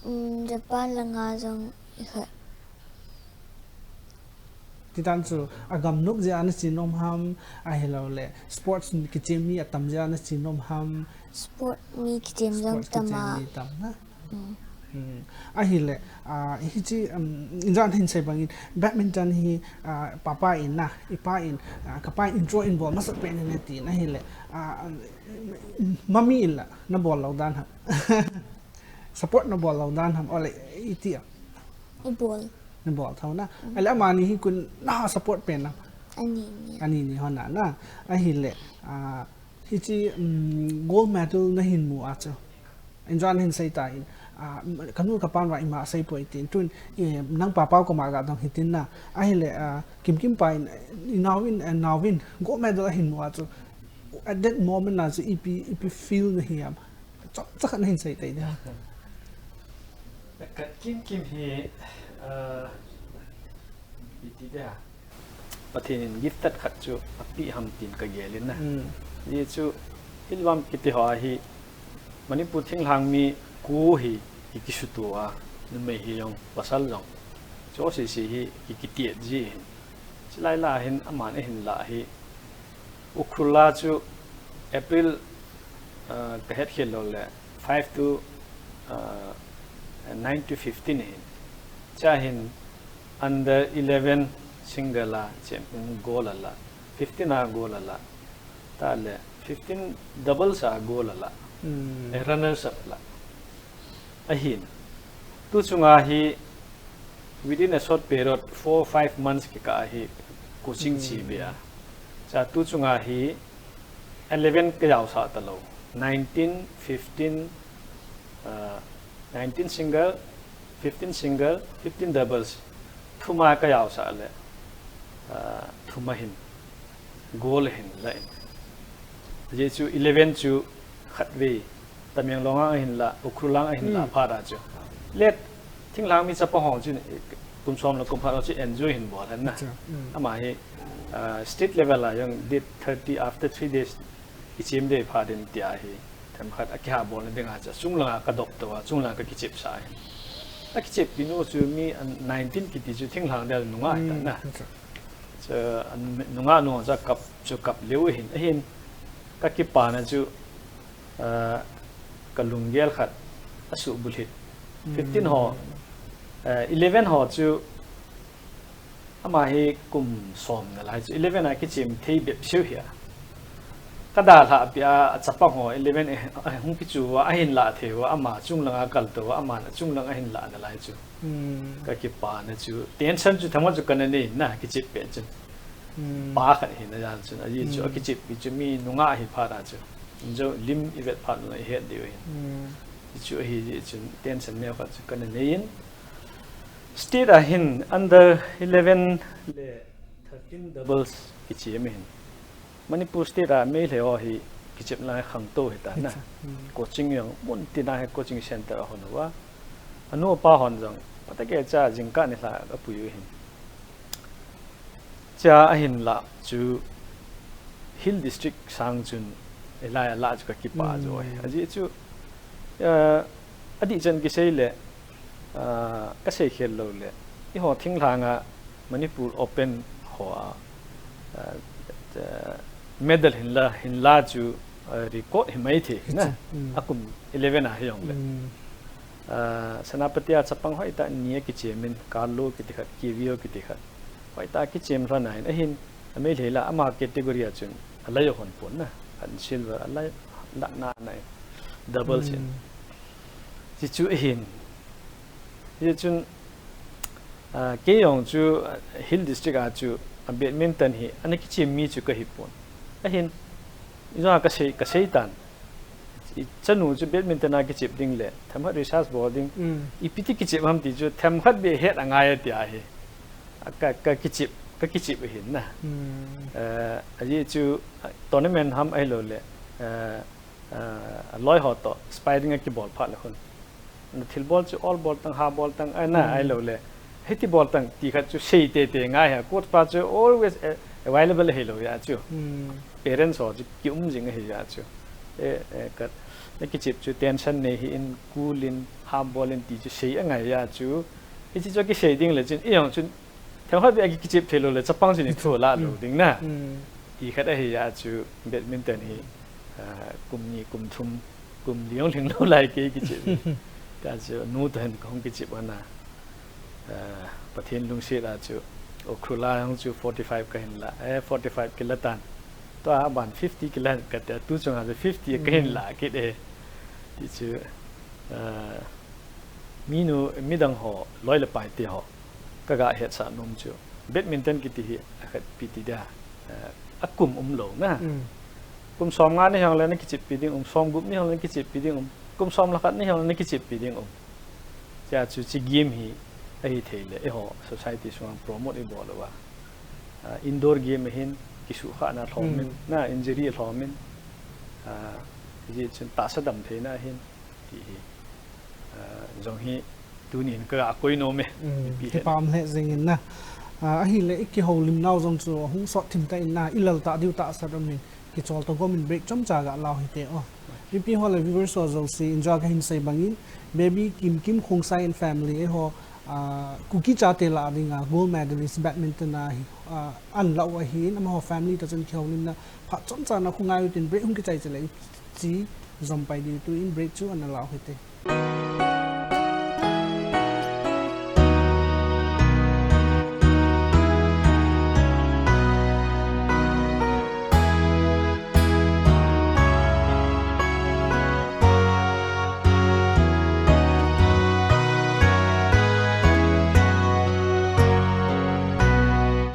Mm, Japan langa jong ikha. Titan chu agamnop jeh a nache nom ham, ahilouleh sports kichem mi atam jeh a nache nom ham? Sport mi kichem jong tam a. Sport kichem mi tam na? Mm. Mm. Ahile, ah, hiche, um, injan hin sei bangin, badminton hi, ah, papa in na, ipa in, ah, kapa in intro in bol masat pen in ati na ahile, ah, mummy in la, nabol lou dan ham? Support nabol lou dan ham, ole, iti a? Ibol. Nabol tho na. Mm. Ahile amani hi koin na support pen am? Ani ni. Ani ni ho na na. Ahile, ah, hiche, um, gold medal nahin mu a chu. Injan hin sei tan, ah, kanu kapan vang ima sei poi tin. Tun, eh, nang papa koma ga dong hitin na. Ahile, ah, Kimkim pa in, eh, inao in, eh, nao in gold medal ahin mu a chu. At that moment a chu ipi, ipi feel nahi am? Chomcha khat nahin sei tei dia. Ka Kimkim hi, ah, iti dia. Pathen in gifted khat chu apeh ham tin kagel in na. Hmm. Hichu Hilwam kiti ho hi Manipur thinglhang mi ko hi kikisuto a, numei hi jong, pasal jong. Chu sese hi ki, kitiet ji hin. Chulai lah hin aman ahin lah hi Ukhrul a chu April, ah, kahet khel lou le five to, ah, nine to fifteen hin. Chua hin under eleven single a champion gold ala, fifteen a gold ala. Tale fifteen doubles a gold ala. Hmm. Eh, runners up la. Ahin. Tu chunga hi within a short period, four, five months kikah a hi coaching, hmm, chi be a. Chua tu chunga hi eleven kajaosah talou. Nineteen, fifteen, uh, nineteen single, fifteen single, fifteen doubles. Thum a kajaosah le, uh, thum a hin gold hin la in. Ajeh chu eleven chu khatvei Tamenglong a ahin la, Ukhrul a ahin la, hmm, phat a chu. Let thinglhang mi chapang ho chu kum som le kum khat a chu enjoy hin bol hen na. Acha, hmm. Ama hi, ah, state level a jong date thirty after three days kichem ding phat in tia hi. Themkhat a kiha bolna dinga chu chunglanga kadop tou a, chunglanga kakichep sah ahin. Akichep pi nu chu mi, ah, nineteen kiti chu thinglhang dia nungah ahi ta na. Hmm, acha. Chu, ah, nungah nu chu kap chu kap lheh u ahin, ahin kakipana chu, ah, kalunggel khat asuh bulhit. Fifteen ho, hmm, ah, eleven ho chu ama hi kum som nalai chu, eleven a kichem thei bep seh hi a. Kadalhah pi a, achapang ho eleven e, a hung kichu a, ahin lah thei u a, ama chunglanga kal tou a, aman achunglang ahin lah nalai chu. Hmm. Kakipana chu, tension chu themkhat chu kana nei na, kichep pet chu. Hmm. Pa khat hina jal chun, ajeh chu, hmm, akichep pi chu mi nungah ahi phat a chu. Injo lim ivet phat u a ihet diu ahin. Hmm. Hichu ahi jeh chun, tension neo khat chu kana nei in. State a hin under eleven le thirteen doubles kichem ahin. Manipur state a Meitei ho hi kichep lai khangtou hita na. Acha. Hmm. Coaching jong mun tina hi coaching center ahon uva. Anu apa hon jong phatah a cha jingkah nilhah apui u ahin. Chua ahin lah chu Hill District sang chun hilai a lah chu kakipah jo ahi. Hmm. Ajeh chu, ah, adih chan kisei le, ah, kasei khel lou le. Eiho thinglhang a Manipur Open ho a, ah, ah, medal hin la, hin la chu, ah, record hi mai thei na. Acha. Hmm. Akum eleven a hi jong le. Hmm. Ah, Senapati a chapang hoitah ni akichem in, Carlo kiti khat, Kivio kiti khat. Hoitah kichem lhon ahin, ahin, a Meitei lah ama category a chun, alai hon pon na. An silver, a lai, lakh na nai. Double sin. Hmm. Hichu ahin. Hichun, ah, kei jong chu, ah, Hill District a chu, ah, badminton hi, ana kichep mi chu kahi pon. Ahin, ijong kasei, kasei tan. Ichanu chu badminton a kichep ding le, themkhat research bol ding. Hmm. Ipi ti kichep ham ti chu, themkhat beh het angai tia hi. A ka, ka kichep, ka kichep ahin na. Hmm. Eh, ajeh chu, ah, tournament ham ahilou le, eh, eh, aloi ho toh, sparring akibol phat le khun. Na thilbol chu ol bol tang, ha bol tang, ai na, Hmm. ahilou le. Hiti bol tang, ti khat chu sei tete ngai ha. Coach pa chu always, eh, available ahilou jeh chu. Hmm. Parents ho chu kium jing ahi jeh chu. Eh, eh, ka, na kichep chu tension nei hih in, cool in, ha bol in ti chu sei angai jeh chu. Hichi chu kisei ding le chun, ijong chun, themkhat beh a kichep thei lou le, chapang chun ithu la lou Hmm. ding na. Hmm. Ti khat ahi jeh chu, badminton hi, ah, kum ni, kum thum, kum li jong lhing lou lai kei kichep. Tia chu, nu toh hin kahung kichep ana. Ah, Pathen lungset a chu, Ukhrul a jong chu forty-five kahin la, eh, forty-five kila tan. Tua aban fifty kila kati a, tu chunga chu fifty kahin Hmm. la kit e. Ti chu, ah, minu, midang ho, loi le pai te ho, kaga hetsah nom chu. Badminton kiti hi akhat pi ti dia, eh, akum umlou na. Hmm. Kum som nga ni hong le na kichep pi ding um, som gup ni hong le na kichep pi ding um, kum som le khat ni hong le na kichep pi ding um. Tia chu chi game hi ahi thei le, eiho society sunga promote ibol uva. Ah, indoor game ahin, kisuhkhah na lhom in, Hmm. na injury lhom in. Ah, hijeh chun tahsa damtheina ahin. Ti hi, ah, jong hi tunin ka koi nom e. Mm, mipi hen. Kipah lheh jeng in na. Ah, ahile i kihoulim nau jong chu ahung sot thim ta in na, i lal ta diu tahsa dom in kichol to gom in break chomcha ga lau hite o. Mipi ho le viewers ho jouse in jong kahin sei bang in, Baby Kimkim Khongsai and family eiho, ah, Kuki chate lah a dinga gold medalist badminton a hi, ah, an lah u ahin, amaho family toh chun kihoulimna phat chomcha na khu ngai utin break hung kichai chele. Chi jom pai diu tu in break chu ana lau hite.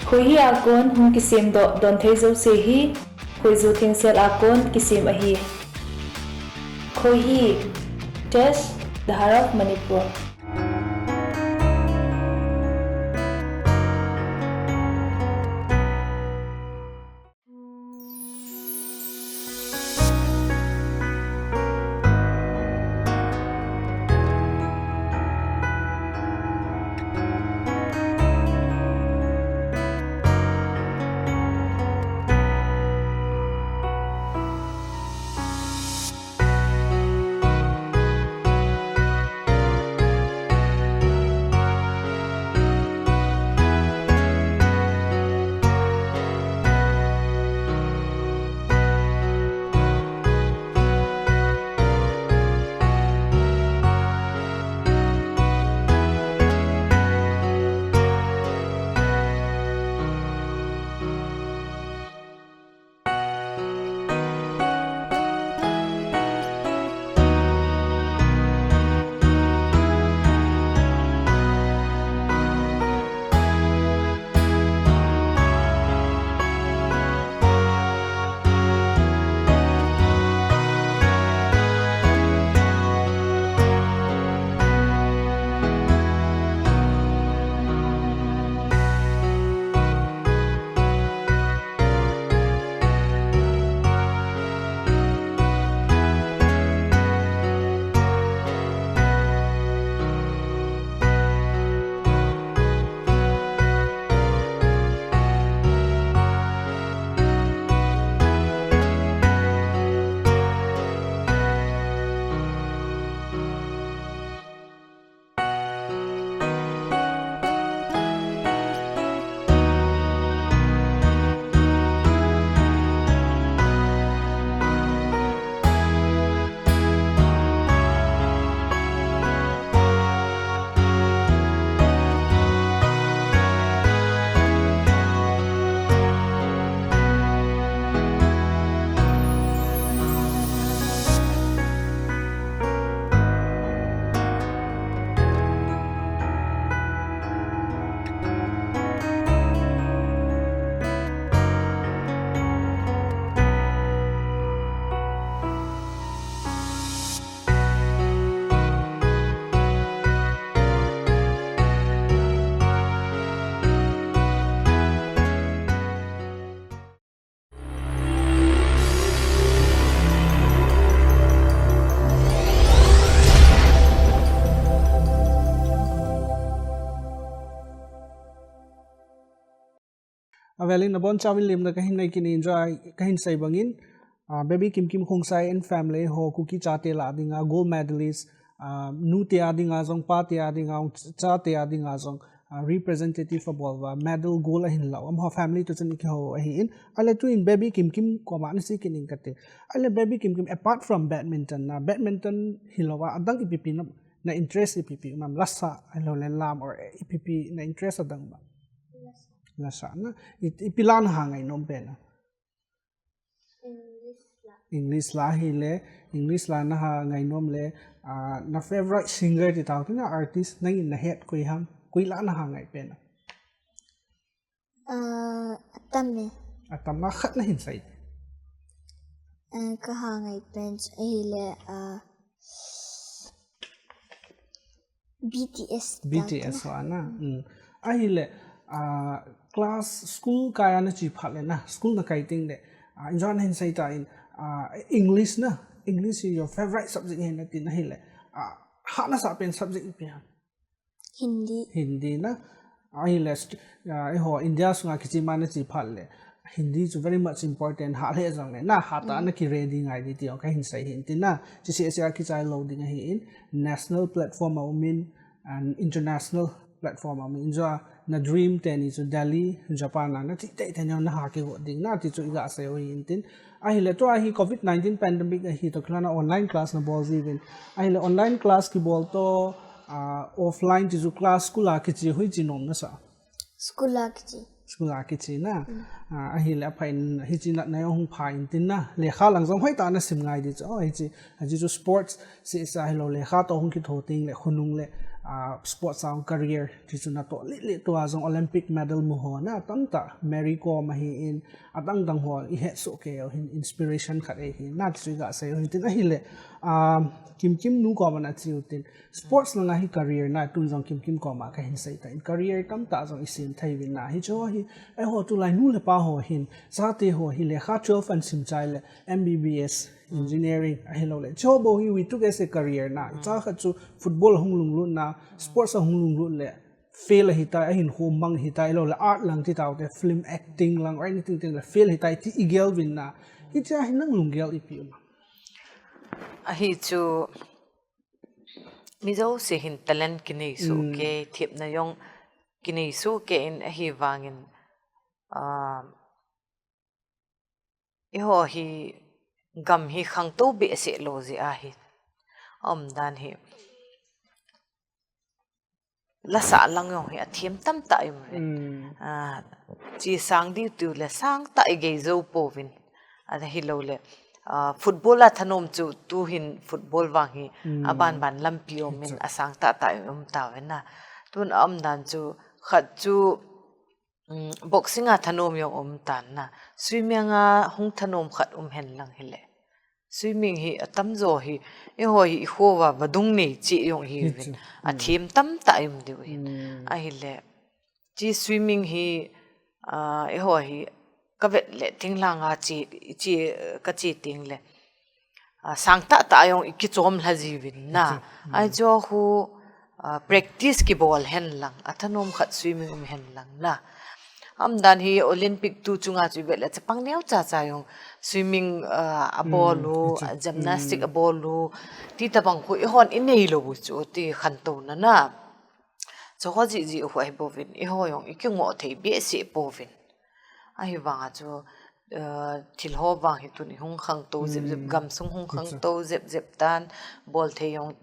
Khohi a kon hung kisem doh don thei jouse hi Khoiju thengsel a kon kisem ahi. Khohi, Tesh, the heart of Manipur. Avel in nabonchauvin lemna kahin nei kit in, chu kahin sei bangin, ah, Baby Kimkim Khongsai and family ho Kuki chate lah dinga gold medalist, ah, nute a dinga jong, pate a dinga jong, chate a dinga jong, ah, representative abol uva medal gold ahin la u. Amaho family toh chun ikihou ahin. Ahile tuin Baby Kimkim koma nache kit ing kate. Ahile Baby Kimkim, apart from badminton na, badminton hilouva adang ipi ipi na, na interest ipi ipi um em, lasa ahilouleh lam or ipi ipi na interest adang ba? Lasa na. I, ipi la naha ngainom pen a? English la. English la hile, English la naha ngainom le, ah, na favorite singer ti tau, tina artist nangin nahet koi ham, koi la naha ngai pen a? Ah, atam e. Atam a khat nahin sei. Ah, kaha ngai pen chu ahile, ah, B T S. B T S ho ana. Mm. Ahile, ah, class school kai a nache phat le na, school nakai teng le, ah, injo nahin sei tan, ah, English na, English hi your favorite subject ahi nati na hile, ah, hahsa pen subject ipi ham? Hindi. Hindi na. Ahile, st-, ah, eiho India sunga kiche ma nache phat le, Hindi chu very much important, hah lheh jong le na, hatah a na ki ready ngai ding ti jong kahin sei hin tin na. Chu C S A kichai lou ding ahin, national platform a um in, and international platform a um in, injo na dream teni chu Delhi, Japan a na che teitei neo naha kigot ding na ti chu iga sei u hin tin. Ahile tua hi covid nineteen pandemic ahi toh kilhon a online class nabol jiuvin. Ahile online class kibol toh, ah, offline ti chu class school a kiche, hoiche nom nasa? School a kiche. School a kiche na. Mm. Ah, ahile apha in hiche natna jong hung pha in tin na. Lekha lang jong hoitah a nasim ngai ding chu. Oh, hiche, hiche chu sports seh seh hilou lekha toh hung kitho teng le khonung le, ah, sports a jong career ti chu natoh lele, tua jong Olympic medal mu ho na tamtah, Mary Kom ahin, adang dang ho ihet soh kei u hin inspiration khat ahin na ti chu iga sei u hin tin ahile, ah, Kimkim nu koma nache u tin. Sports langa hi career na, tun jong Kimkim koma kahin sei tan. Career tamtah jong isem thei uvin na. Hiche ho hi, eiho tulai nu le pa ho hin, chate ho hi lekha twelve ahin sim chai le M B B S, engineering, ahilouleh. Hiche ho bou hi we took as a career na. Icha khat chu football a hung lunglut na, sports a hung lunglut le, fail ahitai, ahinkho mang ahitai, ahilouleh art lang ti taute, film acting lang, or anything teng le, fail ahitai, ti igel uvin na. Hiche a hi nang lunggel ipi um am? Ahi chu, mi jouse hin talent kinei soh kei, themna jong kinei soh kei in ahivangin, ah, eiho hi gam hi khangtou behseh lou jeh ahi. Aumdan hi lasa lang jong hi athem tamtah i um uve. Ah, che sang diu tiu le sangtah i gei jou pouvin. Ahilouleh, ah, football a thanom chu tuhin football vang hi aban ban lampi um in asang tahtah i um tauve na. Tun aumdan chu khat chu, um, boxing a thanom jong um tan na. Swimming a hung thanom khat um hen lang hile. Swimming hi atamjo hi, eiho hi ikho uva vadung nei cheh jong ihiuvin. Athem tamtah i um diu hin. Ahile, che swimming hi, ah, eiho hi kavet le thinglhang a che, che, kache teng le, ah, sang tahtah jong ikichom lha jiuvin na. Ahi chu khu, ah, practice kibol hen lang, athanom khat swimming um hen lang na. Aumdan hi Olympic tu chunga chu ivet le chapang neocha cha jong swimming, ah, abol u, gymnastic abol u, ti tabang khu eihon inei lou u chu ti khantouna na. Chuho jeh jeh u ahi bouvin, eiho jong ikingoh thei behseh pouvin. Ahivanga chu, ah, thil ho vang hi tun ihung khangtou jep jep, gamsung hung khangtou jep jep tan, bol thei jong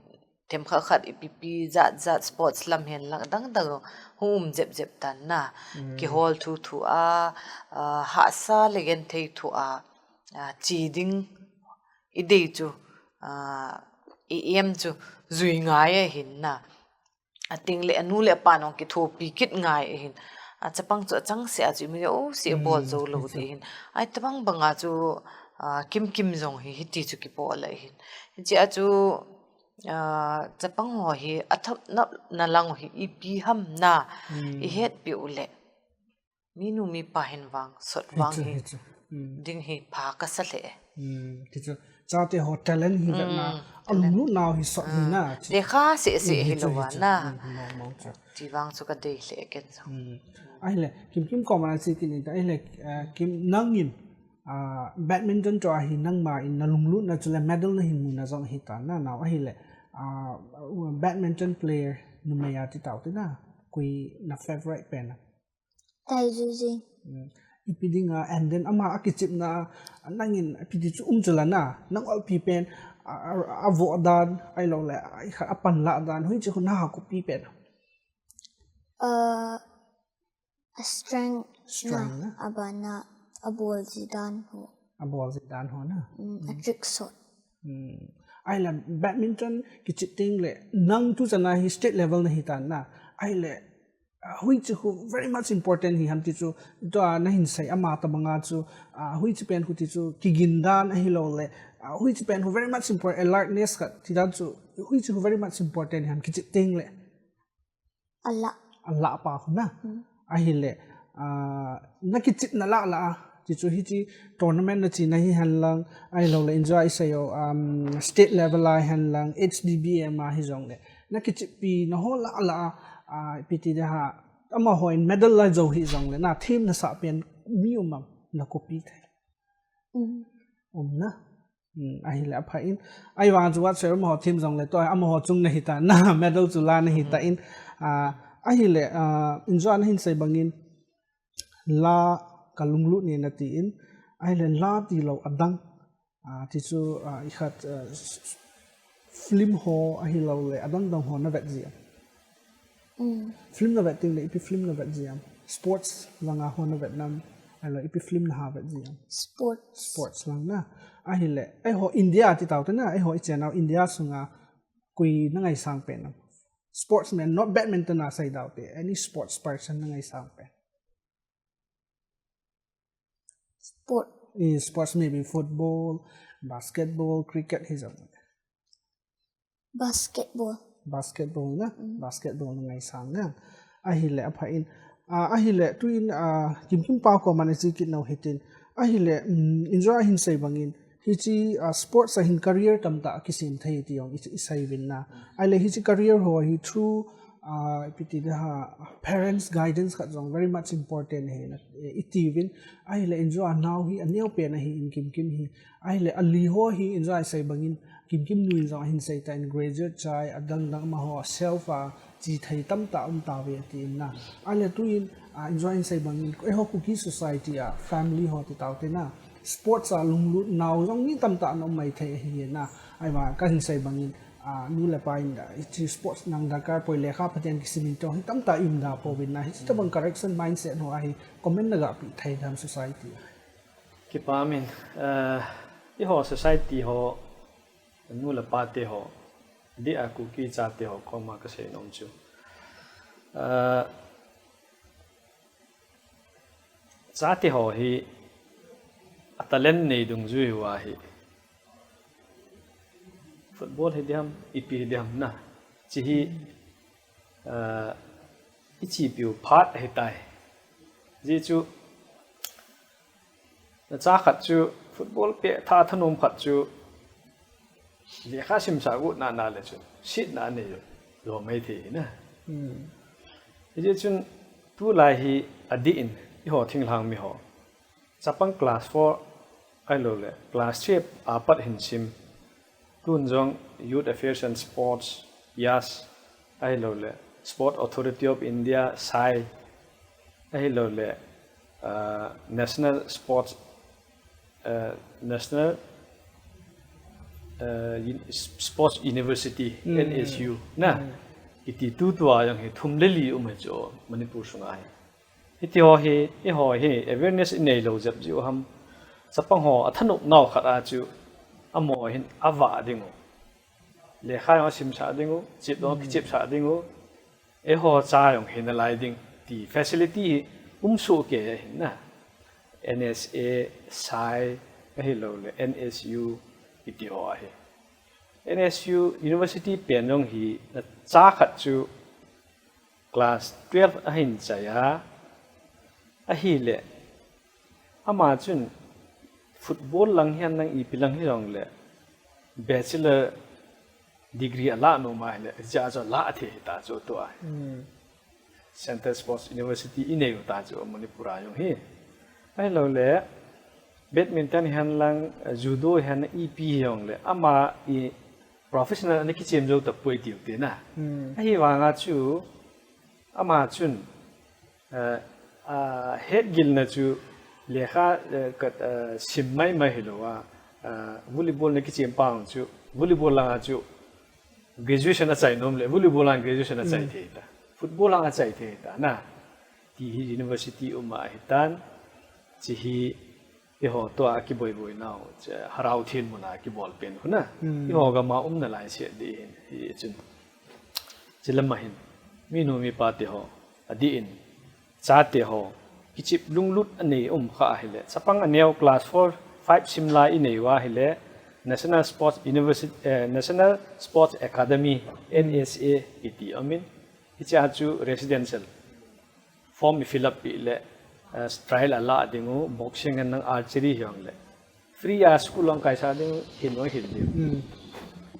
themkhat khat ipi ipi jat jat sports lam hen lang dang dang hung um jep jep tan na. Kihol thu thu a, ah, hahsa le genthei thu a, ah, che ding idei chu, ah, i em chu jui ngai ahin na. Ateng le anu le apa nung kithopi kit ngai ahin. Achapang chu achangseh a chu mi jouse bol jou lou ding ahin. Ahi tabang banga chu, ah, Kimkim jong hi hiti chu kibol ahin. Hiche a chu, ah, chapang ho hi athop nop na lang u hi ipi ham na ihetpi u le. Minu mipa hin vang, sot vang hi ding hi pha kasa lheh e. Ti chu, chate ho talent hi vetna, alunglut nau hi sot hi na. Lekha seh seh hilou a na. Ti vang chu kadei lheh ken jong. Ahile, Kimkim koma na chi kini ta, ahile, eh, Kim nangin, ah, badminton chu ahi nangma in na lunglutna chule medal na hin muna jong ahi ta, na nau ahile, ah, badminton player numei a ti tau te na, koi na favorite pen a. Tai Juji. Mm. Ipi dinga, and then ama akichipna, nangin ipi ti chu um chu la na, nang olpi pen, a, a, a vo dan, ahilou le, a, a panla dan, hui chu na ha kopi pen. Uh, a strength, strength na, na, abana, a ball ji dan ho. A ball ji dan ho na. Mm, a trick shot. Mm. Ahile badminton kichip ting le, nang tu chana hi state level na hi tan na. Ahile, uh, hui chu hu very much important hi ham ti chu, to a na hin sei ama ta banga chu, uh, hui chu pen hu ti chu, kigin dan ahilou le, uh, hui chu pen hu very much important, alertness ka ti dan chu, hui chu hu very much important hi ham kichip ting le. Ala. Ala pa khu na. Hmm. Ahile, uh, na kichip na la la, ti chu hi chi tournament na chi na hi han lang, ahilou le injo a isei yo, um, state level a hi han lang, H B B M a hi jong le. Na kichip pi na ho la la, uh, pi ti de ha, ama ho in medal la jo hi jong le, na team na sa pen mi um am, na kopi thei. Um. Um na. Hmm, ahile apha in. Ahivang chu whatsoever amaho team jong le to, amaho chung na hi ta, na medal chu la na hi ta in. Ah, ahile, ah, injo a na hin sei bangin, la ka lunglut ni na ti in. Ahile la ti lou adang. Ah, ti chu, ah, ikhat, ah, film ho ahilou le, adang dang ho na vet ji am. Mm. Film na vet ting le, ipi film na vet ji am. Sports langa ho na vet nam, ahilou ipi film na ha vet ji am. Sports. Sports lang na. Ahile, eiho India ti tau te na, eiho i channel India sunga koi na ngaisang pen nam. Sportsman, not badminton a sei dau te, any sports person na ngaisang pen. Sport. Eh, sports maybe football, basketball, cricket hi jong. Basketball. Basketball na, mm. Basketball na ngaisang na. Ahile apha in. Ah, ahile tu in, ah, Kimkim pa koma na chi kit nau hitin. Ahile, mm, injo a hin sei bangin. Hichi, ah, sports a hin career tamta kisem thei ti jong i, isei vin na. Ahile hichi career ho hi through, ah, ipi ti de ha, parents guidance khat jong very much important hi na, eh, iti vin. Ahile injo a nau hi, aneo pen ahi in Kimkim hi. Ahile ali ho hi injo a isei bangin, Kimkim nu in jong ahin sei ta in graduate chai, adang dang amaho self a, chi thei tamta um ta ve ati in na. Ahile tu in, ah, injo a hin sei bangin, eiho Kuki society a, family ho ti tau te na. Sports a lunglut nau jong mi tamtah na um mai thei ahi na. Ahivang ka hin sei bangin, ah, nu le pa in, ah, hichi sports nang darkar poi lekha phaten kisim in tong hi tamtah i um da pouvin na. Hichi tabang correction mindset ho ahi comment na ga pi thei dam society. Kipa min, eh, eiho society ho, nu le pa te ho, di a Kuki cha te ho koma ka sei nom chu. Eh, Chate ho hi a talent nei dungjui uva hi. Football hi diham, ipi hi diham na. Chi hi, ah, i chi piu phat ahi tai. Ji chu, na cha khat chu football pe tha thanom khat chu lekha simsa gu na na le chu sit na nei lo mai thei na. Hmm. Hijeh chun tulai hi adih in eiho thinglhang mi ho. Chapang class four ahilou le class three apat hin sim. Tun jong Youth Affairs and Sports, YAS, ahilou le Sport Authority of India, SAI, ahilou le, ah, National Sports, ah, National, ah, Un-, Sports University, mm. N S U, na. Mm. Iti tutua jong hi thum le li um hi chu Manipur sunga hi. Hiti ho hi, eiho hi awareness i nei lou jep jiu ham. Chapang ho a thanop nau khat a chu, amaho hin a vah ding u. Lekha jong a simsah ding u, chep jong a kichepsah ding u. Eiho cha jong hi na lai ding ti facility hi um soh kei ahin na. N S A, SAI, ahilou le N S U, iti ho ahi. N S U University pen jong hi na cha khat chu class twelve ahin chai a, ahile, ama chun football lang hihen lang ipi lang hi jong le, bachelor degree ala nom ahile, hijeh a chu ala thei hita chu tua. Hmm. Central Sports University i nei u ta chu Manipur a jong hi. Ahilou le, badminton hen lang, eh, judo hen ipi hi jong le, ama i professional ana kichem jou tapoi tiu te na. Hmm. Ahivanga chu, ama chun, eh, a, hetgilna chu lekha, eh, ka, eh, sim maimai hilou a, eh, volleyball na kichem pa chu, volleyball langa chu graduation a chai nom le, volleyball langa graduation a chai Hmm. thei ta. Football langa chai thei ta na. Ti hi university um a hitan, chi hi eiho tua kiboi boi nau, che, Harau Thinmun a kibol pen khu na. Hmm. Eiho gam a umna lai se di hin, hi chun. Chi lam a hin, minu mipa te ho, adih in, chate ho, kichep lunglut anei um kha ahile. Chapang aneo class four, five sim lai i nei uva ahile, National Sports University, eh, National Sports Academy, N S A, kiti um in, hiche a chu residential form i fill up pi le, eh, trial a la ding u, boxing hen lang archery hi jong le. Free a school lang kaisa ding hin u hin ding. Hmm.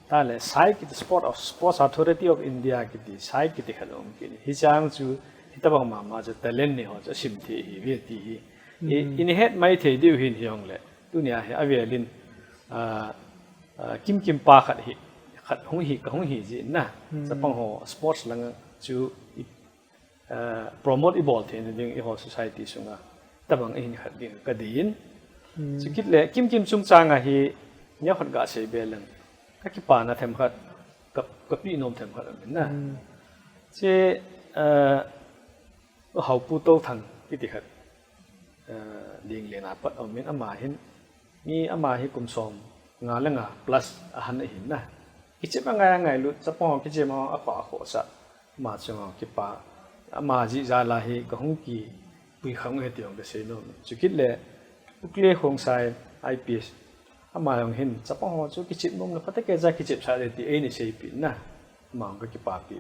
Ta le, sai kiti Sport of, Sports Authority of India kiti, sai kiti khat um kiti. Hiche a chu, hitabang mama chu talent nei ho chu sim thei hi ve ti hi. I, Hmm. in het mai thei diu hin hi jong le. Tunia hi avel in, ah, ah, kim kim pa khat hi, khat hung hi, ka hung hi ji na. Hmm. Chapang ho sports lang chu i eh, promote i bol theina ding eiho society sunga tabang i hin khat ding ka dei in. Hmm. Chukit le, kim kim chungchang a hi, neo khat ga sei be leng. Ka kipana themkhat, ka, ka pi nom themkhat um in na. Hmm. Che, eh, Haupu Touthang kiti khat, eh, ding le na pat um in ama hin, Mi ama hi kum som nga le nga plus ahin ahin na. Kichep angai angai lut, chapang kichep ma a kho a kho sa. Ama chunga kipa. Ama ji ja la hi ka hung kipui khang he ti jong ka sei nom. Chukit le, U Kle Khongsai I P S. Ama jong hin, chapang ho chu kichep nom le pate ke ja kichep sa de ti ei ni sei pi na. Ama jong ka kipa pi.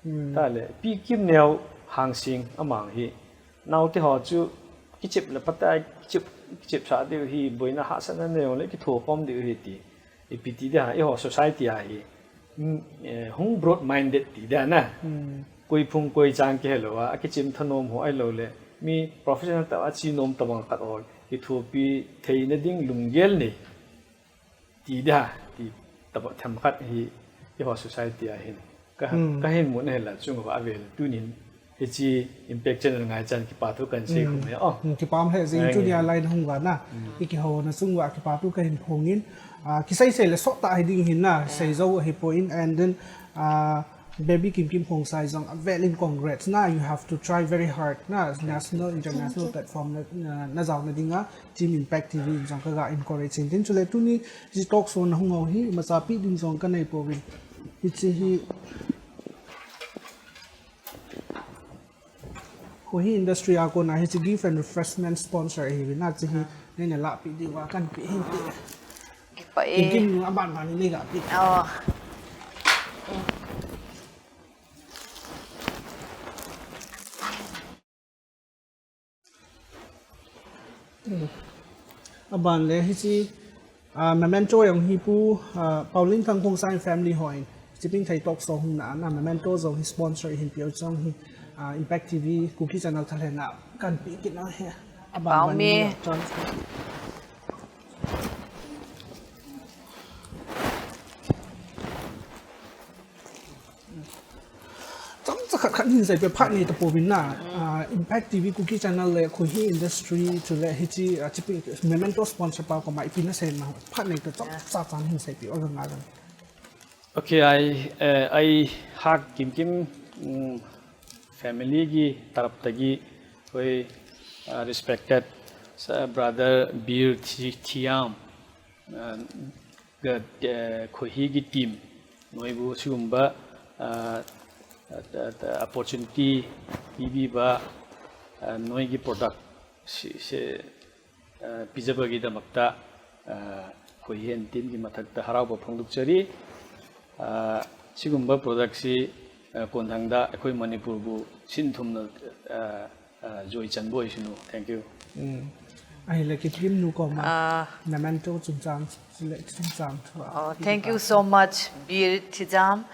Hmm. Ta le, Pi Kimneo Hangsing ama hi. Naote ho chu kichep le pate, kichep, kichep sa diu hi, boina hahsatna nei jong le kitho khom diu hi ti. Ipi ti dia, eiho society a hi. Hmm, eh, hung broad minded ti dia na. Hmm. Koi phung koi chang kihe lou a, akichem thanom ho ahilou le. Mi professional tah a chi nom tabang khat ho, kithopi theina ding lunggel nei. Ti dia, ti taba themkhat hi, eiho society a hin. Ka, Hmm. ka hin mun hela chung va avel tunin, hiche Impact Channel ngai chan kipa thu kan sei Hmm. khum e. Oh. Hmm, kipa um le jing Ngai chu ngai. Dia line hung va na. Hmm. I kihouna chung va kipa thu ka hin phong in. Ah, kisei sei le sot ta hi ding hin na, sei jou hi poi in, and then, ah, Baby Kimkim Khongsai jong avel in congrats na, you have to try very hard na, national, international platform na, na, na jaona dinga, Team Impact T V in jong ka ga encourage in tin chule tuni ji talk show na hung u hi, macha pi ding jong ka nei pouvin. Hiche hi, Khohi Industry a kona hiche gift and refreshment sponsor hi vin na chi hi, nei na la pi ding va kan pi hin ti. Kipa e. Kimkim nu aban ban nei ga pi. Oh. Aban le hiche, ah, memento jong hi Pu, ah, Pauline Thang Khongsai family hon, Chiping Thei talk show hung na, na memento jong hi sponsor hin peh u jong hi, ah, Impact T V, Kuki Channel thalheng a, kan pe kit na hi. Aban Pau ban mi. Ni chance. Chomcha khat khat hin seipeh phat nei tapouvin na, ah, Impact T V Kuki Channel le Khohi Industry chule hiche, ah, Chiping memento sponsor pa koma ipi na sei na phat nei ta chomcha chan hin seipeh o jong a jong. Okay, I, uh, I hak Kimkim, mm, family ki taraf tagi koi, uh, respected, uh, brother Bir Thi-, Thiam, uh, ga, uh, Khohi ki team, noibu sigumba, uh, uh, uh, opportunity pibiba, uh, noi ki product si, si, Ah, pijabagi damakta, ah, Khohi hen team ki mathakta harauba phongdoh chari. Ah, sigumba product si, ah, konthangda, Khoi Manipur bu sinthumna, ah, ah, joi chanboi sinu. Thank you. Mm. Ahile Kimkim nu koma. Ah. Memento chungchang, sile chungchang. Oh, thank you so much, Bir Thijam,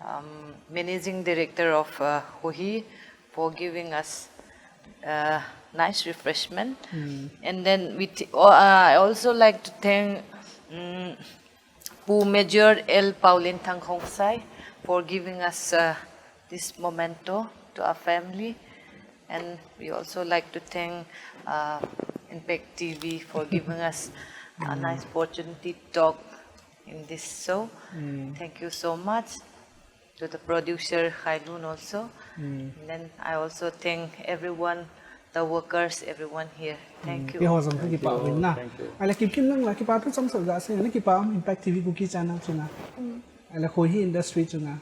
um, Managing Director of, uh, Khohi. for giving us uh, nice refreshment. And then we th- oh, uh, I also like to thank um, Pu Major L Paulin Thanghongsai for giving us uh, this memento to our family. And we also like to thank uh, Impact T V for giving us a nice opportunity to talk in this show. Thank you so much to the producer Khailun also. And then I also thank everyone, the workers, everyone here. Thank you. Keiho jong kakipah uvin na. Ahile Kimkim nang la kipa thu chomcha gasei in, nakipah em Impact T V Kuki channel chunga? Ahile Kuki industry chunga?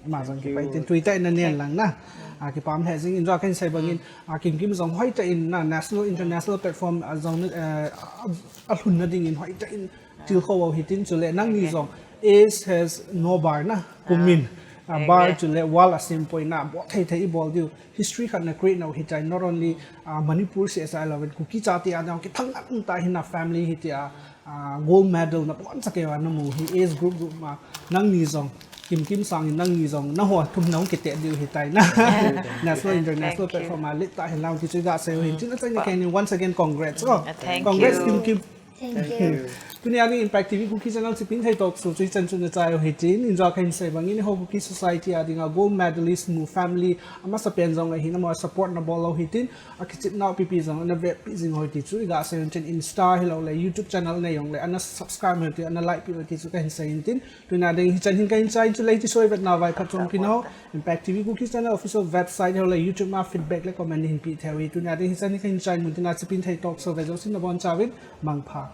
Ama jong kipah in tin, tuitah in nanen lang na. Ah, kipah lheh jing in, jong kahin sei bangin, ah, Kimkim jong hoitah in na national, international platform a jong, eh, a, alhunna dingin hoitah in tilkhou u hitin, chule nangni jong, age has no bar na, kum in, ah, bar chule wall asempoi na, bol thei thei ibol diu, history khat na create nau hitai, not only, ah, Manipur C S I level, Kuki chate a ding kithang ngamtah hi na family hitia, ah, gold medal naboncha keiva namu hi age group group ma, nangni jong, Kimkim sangin nangni jong, nangho thum nahung kiteh diu hitai na. National, international platform a lettah hilang ti chu iga sei u hin tin, achaina kei in once again congrats. Oh, congrats Kimkim. Thank you. Tunia ding Impact T V Kuki channel Chipinthei Talk Show chu hichan chun achai u hitin, injo kahin sei bangin eiho Kuki society a dinga gold medalist nu family amasapen jong ahin, amaho support nabol u hitin, akichepnau pipi jong ana vepi jing u hiti chu iga sei u hitin, Insta hilou le YouTube channel nei jongle ana subscribe u hitin, ana like pi u hiti chu kahin sei u hitin. Tunia ding hichan hin kahin chai in, chule hiti soi vetna vai phatchompi nau Impact T V Kuki channel official website hilou le YouTube ma feedback le comment hin pe thei u hi. Tunia ding hichan hin kahin chai in, mun tina Chipinthei Talk Show ve jousen nabonchauvin mangpha.